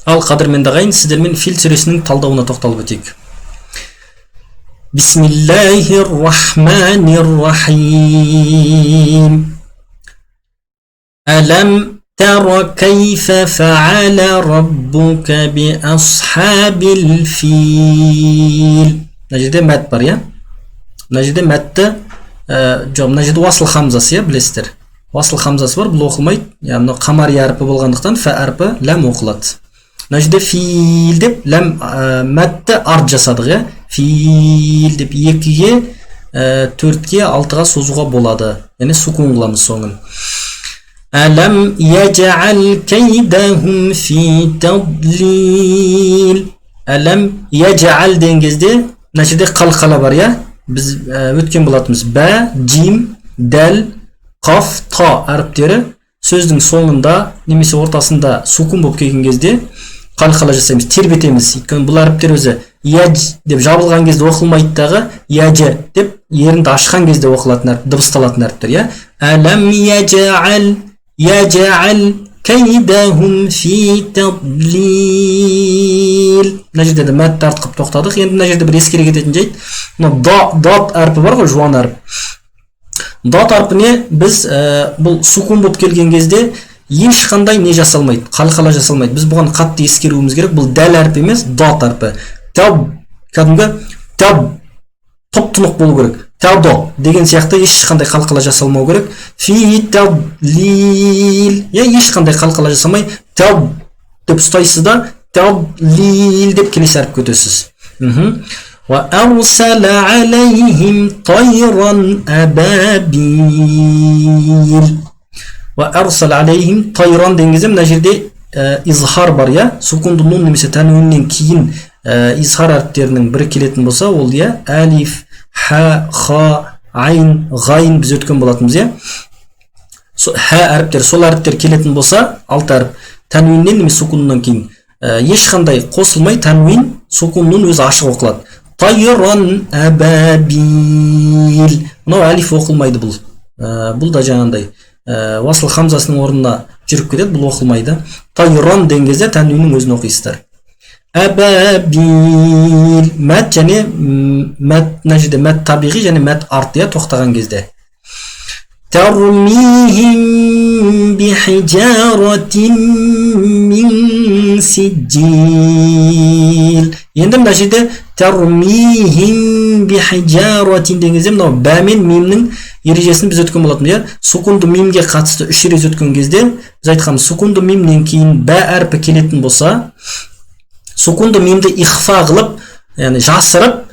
Ал, қадірменді ағайын, сіздермен Фил сүресінің талдауына тоқталып өтейік. Бисмиллахир рахманир рахим. Әләм тара кайфа фаала раббука би асхабил фил. Мына жерде мәт бар, иә? Мына жерде мәтті, жоқ, мына жерде уасыл хамзасы, иә, білесіздер. Уасыл хамзасы бар, бұл оқылмайды. Иә, мынау қамари әрпі болғандықтан фә әрпі ләм оқылады. Мына жерде фил деп ләм, мәтті арт жасадық, иә? Фил деп 2-ге, 4-ке, 6-ға созуға болады. Яғни сукун қыламыз соңын. Әләм яж'ал кайдахум фи тадлил. Әләм яж'ал деген кезде мына жерде қалқала бар, иә? Біз өткен болатынбыз. Бә, жим, дәл, қаф, та әріптері сөздің соңында немесе ортасында сукун болып келген кезде қалқала жасаймыз, тербетеміз. Өйткені бұл әріптер өзі яж деп жабылған кезде оқылмайды дағы, яж деп ерінді ашқан кезде оқылатын әріп, дыбысталатын әріптер, иә? Әләм яж'ал, яж'ал кайдахум фи тадлил. Мына жерде де мәтті артқып тоқтадық. Енді мына жерде бір ескере кететін жайт, мына дат әрпі бар ғой, жуан әріп. Дат әрпіне біз, бұл сукун болып келген кезде ешқандай не жасалмайды, қалқала жасалмайды. Біз бұған қатты ескеруіміз керек. Бұл дәл әріп емес, дат әрпі. Таб, кәдімгі таб, тұп тұнық болу керек. Табдо деген сияқты ешқандай қалқала жасалмау керек. Фи тадлил, иә, ешқандай қалқала жасамай таб деп ұстайсыз да, тадлил деп келесі әріпке өтесіз. وَأَرْسَلَ عَلَيْهِمْ طَيْرًا أَبَابِيلَ. وَأَرْسَلَ عَلَيْهِمْ طَيْرًا деген кезде мына жерде изхар бар, иә? Сукунды нун немесе тәнуиннен кейін изхар әріптерінің бірі келетін болса, ол, иә, әлиф, ха, ха, айн, ғайн біз өткен болатынбыз, иә? Ха әріптер, сол әріптер келетін болса, алты әріп тәнуиннен немесе сукуннан кейін ешқандай қосылмай тәнуин, сукун нун өзі ашық оқылады. Тайран әбәбил. Мынау әлиф оқылмайды бұл. Бұл да жаңағындай, уасыл хамзасының орнына жүріп кетеді, бұл оқылмайды. Тайран деген кезде тәнуиннің өзін оқисыздар. Әбәбил. Мәт және мәт, мына жерде мәт табиғи және мәт арт, иә, тоқтаған кезде. Тармихим бихижаратин мин сиджил. Енді мына жерде тармихим бихижаратин деген кезде мынау бә мен мимнің ережесін біз өткен болатынбыз, иә? Сукунды мимге қатысты үш ереже өткен кезде біз айтқанбыз, сукунды мимнен кейін бә әрпі келетін болса, сукунды мимді ихфа қылып, яғни жасырып,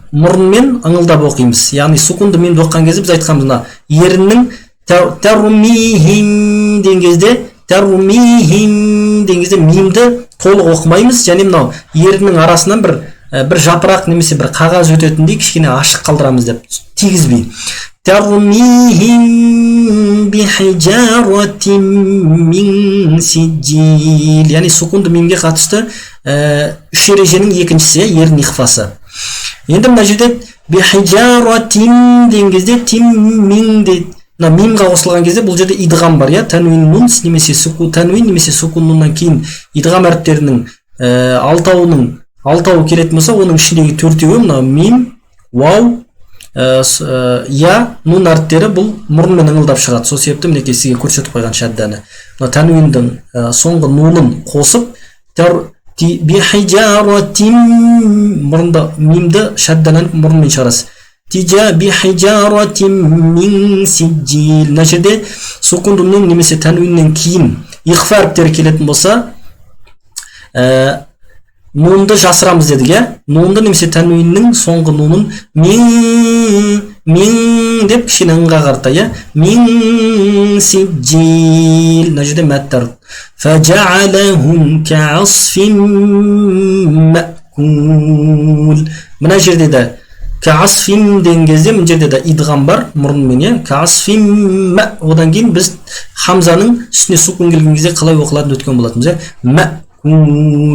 мұрынмен ыңылдап оқимыз. Яғни сукунды мимді оқыған кезде біз айтқанбыз, мына еріннің тармихим деген кезде, тармихим деген кезде мимді толық оқымаймыз, және мынау еріннің арасынан бір жапырақ немесе бір қағаз өтетіндей кішкене ашық қалдырамыз деп, тигізбей. Тармихим бихижаратин мин сиджил. Яғни сукунды мимге қатысты үш ереженің екіншісі, иә, ерін ихфасы. Енді мына жерде бихижаратин деген кезде тим мин де, мына мимға қосылған кезде бұл жерде идғам бар, иә, тәнуин нун немесе сукун, тәнуин немесе сукун нуннан кейін идғам әріптерінің алтауының алтауы келетін болса, оның ішіндегі төртеуі мына мим, вау, я, нун әріптері бұл мұрынмен ыңылдап шығады. Сол себепті мінекей сізге көрсетіп қойған шадданы. Мына тәнуиндің соңғы нунын қосып, бихижаратин, мұрынды мимді шадданан мұрынмен шығарасыз. Тижа бихижаратин мин сиджил. Мына жерде сукунды нун немесе тәнуиннен кейін ихфа әріптері келетін болса, нунды жасырамыз дедік, иә? Нунды немесе тәнуиннің соңғы нунын мин, мин деп кішкене ыңға қарата, иә? Мин сиджил. Мына жерде мәттар. Фажаалахум каасфин маъкул. Мына жерде де каасфин деген кезде мына жерде де идғам бар мұрынмен, иә? Каасфин ма. Одан кейін біз хамзаның үстіне сукун келген кезде қалай оқылатынын өткен болатынбыз, иә? Мәкул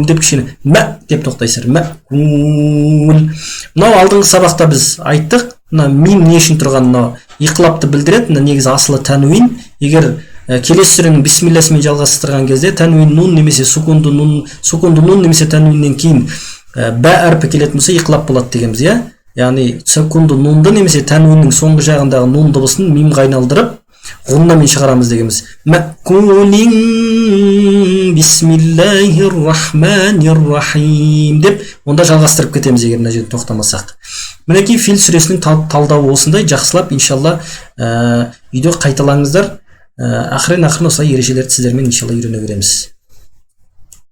деп кішкене мә деп тоқтайсыздар. Мәкул. Мынау алдыңғы сабақта біз айттық, мына мим не үшін тұрған, мынау иқлапты білдіреді. Мына негізі асылы тәнуин. Егер Келесі сүренің бисмилласымен жалғастырған кезде тәнуин нун немесе сукунды нун, сукунды нун немесе тәнуиннен кейін бә әрпі келетін болса, иқлаб болады дегенбіз, иә. Яғни сукунды нунды немесе тәнуиннің соңғы жағындағы нун дыбысын мимға айналдырып, ғұннамен шығарамыз дегенбіз. Мәкулин бисмиллахир рахманир рахим деп онда жалғастырып кетеміз, егер мына жерде тоқтамасақ. Мінекей, Фил сүресінің талдауы осындай. Жақсылап, иншалла, үйде қайталаңыздар. Ақырын ақырын осылай ережелерді сіздермен, иншалла, үйрене береміз.